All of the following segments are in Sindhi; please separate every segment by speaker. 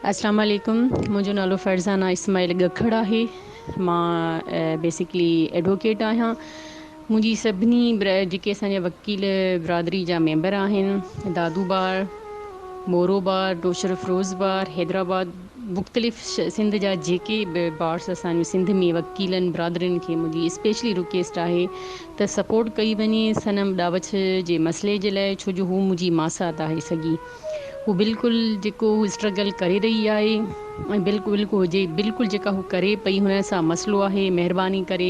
Speaker 1: اسلام عليڪم منهنجو نالو فرزانه اسماعيل گکڙ آهي مان بيسڪلي ايڊووڪيٽ آهيان منهنجي سڀني جيڪي اسان جا وڪيل برادري جا ميمبر آهن دادو بار مورو بار ڊوشر فروز بار حيدرآباد مختلف سنڌ جا جيڪي به بارس اسان جي سنڌ ۾ وڪيلن برادرين کي منهنجي اسپيشلي رڪويسٽ آهي ته سپورٽ ڪئي وڃي صنم ڏاوڇ جي مسئلي جي لاء ڇو جو هو منهنجي ماسات آهي سڳي هو بلڪل جيڪو هو اسٽرگل ڪري رهي آهي ۽ بلڪل هجي بلڪل جيڪا هو ڪري پئي هن سان مسئلو آهي مهرباني ڪري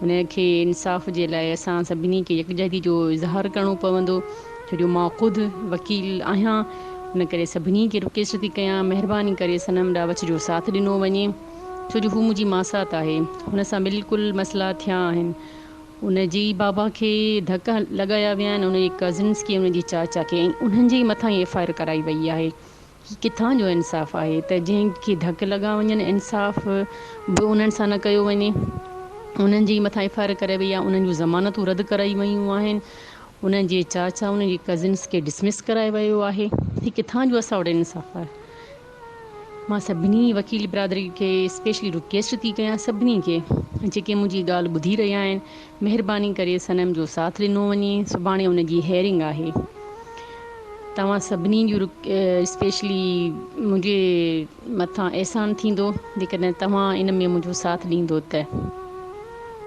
Speaker 1: هن کي انصاف جي لاء اسان سڀني کي يڪجهتي جو اظهار ڪرڻو پوندو ڇو جو مان خود وڪيل آهيان ان ڪري سڀني کي رڪويسٽ ٿي ڪيان مهرباني ڪري صنم ڏاوڇ جو ساٿ ڏنو وڃي ڇو جو هو منهنجي ماسات آهي هن سان بلڪل مسئلا ٿيا آهن ان جي ئي بابا کي ڌڪ لڳايا ويا آهن، ان جي ڪزنس کي، ان جي چاچا کي ۽ انهن جي ئي مٿان ئي ايف I R ڪرائي وئي آهي. هي ڪٿان جو انصاف آهي ته جنهن کي ڌڪ لڳا وڃن انصاف به انهن سان نه ڪيو وڃي. انهن جي ئي مٿان ايف I R ڪرائي وئي آهي، انهن جون ضمانتون رد ڪرائي ويون آهن، انهن جي چاچا، انهن جي ڪزنس کي ڊسمس ڪرايو ويو آهي. هي ڪٿان جو اسان وٽ انصاف آهي. مان سڀني وڪيل برادري کي اسپيشلي رڪويسٽ ٿي ڪيان سڀني کي جيڪي منهنجي ڳالهه ٻڌي رهيا آهن مهرباني ڪري صنم جو ساٿ ڏنو وڃي سڀاڻي ان جي هيئرنگ آهي توهان سڀني جو اسپيشلي منهنجي مٿان احسان ٿيندو جيڪڏهن توهان ان ۾ منهنجو ساٿ ڏيندو ته.